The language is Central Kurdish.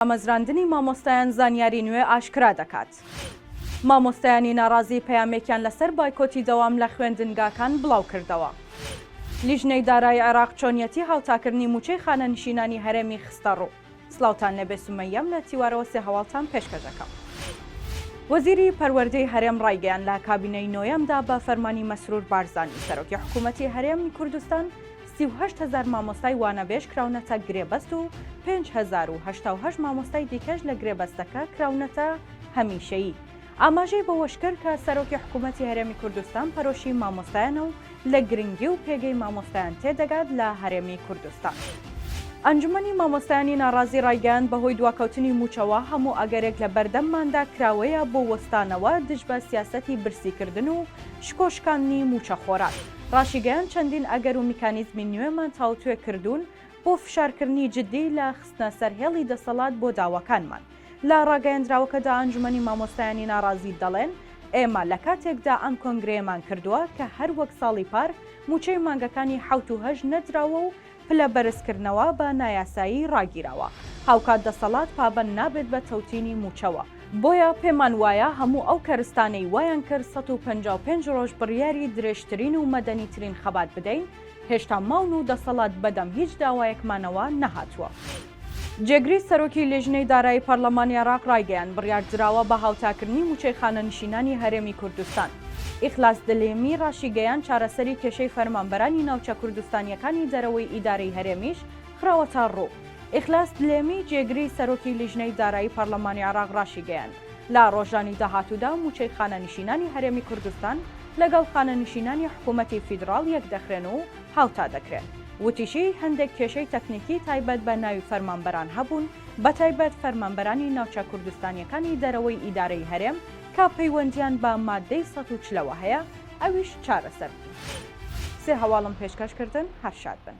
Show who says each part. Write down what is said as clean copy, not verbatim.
Speaker 1: دامەزراندنی مامۆستایان زانیاری نوێ ئاشکرا دەکات. مامۆستایانی ناڕازی پەیامێکیان لەسەر بایکۆتی دەوام لە خوێندنگاکان بڵاوکردەوە. لیژنەی دارایی عێراق چۆنیەتی هاوتاکردنی مووچەی خانەنشینانی هەرێمی خستەڕوو. سڵاوتان لێبێ سومەیەم لە تیوارەوە سێ هەواڵتان پێشکەش ئەکەم. وەزیری پەروەردەی هەرێم ڕایگەیاند لە کابینەی نۆیەمدا بە فەرمانی مەسرور بارزانی سەرۆکی حکوومەتی هەرێمی کوردستان 38 هەزار مامۆستای وانەبێژ کراونەتە گرێبەست و 5088 مامۆستای دیکەش لە گرێبەستەکە کراونەتە هەمیشەیی. ئاماژەی بەوەشکرد کە سەرۆکی حکوومەتی هەرێمی کوردستان پەرۆشی مامۆستایانە و لە گرنگی و پێگەی مامۆستایان تێدەگات لە هەرێمی کوردستان. ئەنجومەنی مامۆستایانی ناڕازی ڕایگەیاند، بەهۆی دواکەوتنی مووچەوە هەموو ئەگەرێک لە بەردەمماندا کراوەیە بۆ وەستانەوە دژ بە سیاسەتی برسیکردن و شکۆ شکاندنی مووچەخۆران. ڕاشیگەیاند، چەندین ئەگەر و میکانیزمی نوێمان تاوتوێ کردوون بۆ فشارکردنی جددی لە خستنە سەر هێڵی دەسەڵات بۆ داواکانمان. لە ڕاگەیەندراوەکەدا ئەنجومەنی مامۆستایانی ناڕازی دەڵێن، ئێمە لە کاتێکدا ئەم کۆنگرەیەمان کردووە کە هەر وەک ساڵی پار مووچەی مانگەکانی حەوت و هەشت نەدراوە و پلە بەرزکردنەوە بە نایاسایی ڕاگیراوە، هاوکات دەسەڵات پابەند نابێت بە تەوتینی مووچەوە، بۆیە پێمان وایە هەموو ئەو کەرستانەی وایان کرد 155 ڕۆژ بڕیاری درێژترین و مەدەنیترین خەبات بدەین، هێشتا ماون و دەسەڵات بەدەم هیچ داوایەکمانەوە نەهاتووە. جێگری سەرۆکی لیژنەی دارایی پەرلەمانی عێراق ڕایگەیاند، بڕیاردراوە بە هاوتاکردنی مووچەی خانەنشینانی هەرێمی کوردستان. ئیخلاس دلێمی ڕاشیگەیاند، چارەسەری کێشەی فەرمانبەرانی ناوچە کوردستانییەکانی دەرەوەی ئیدارەی هەرێمیش خراوەتە ڕوو. ئیخلاس دلێمی، جێگری سەرۆکی لیژنەی دارایی پەرلەمانی عێراق ڕاشیگەیاند، لە ڕۆژانی داهاتوودا مووچەی خانەنشینانی هەرێمی کوردستان لەگەڵ خانەنشینانی حکوومەتی فیدڕاڵ یەکدەخرێن و هاوتا دەکرێن. وتیشی، هەندێک کێشەی تەکنیکی تایبەت بە ناوی فەرمانبەران هەبوون، بەتایبەت فەرمانبەرانی ناوچە کوردستانییەکانی دەرەوەی ئیدارەی هەرێم کە پەیوەندییان بە ماددەی 140 ەوە هەیە، ئەویش چارەسەر بوو. سێ هەواڵم پێشکەش کردن، هەر شاد بن.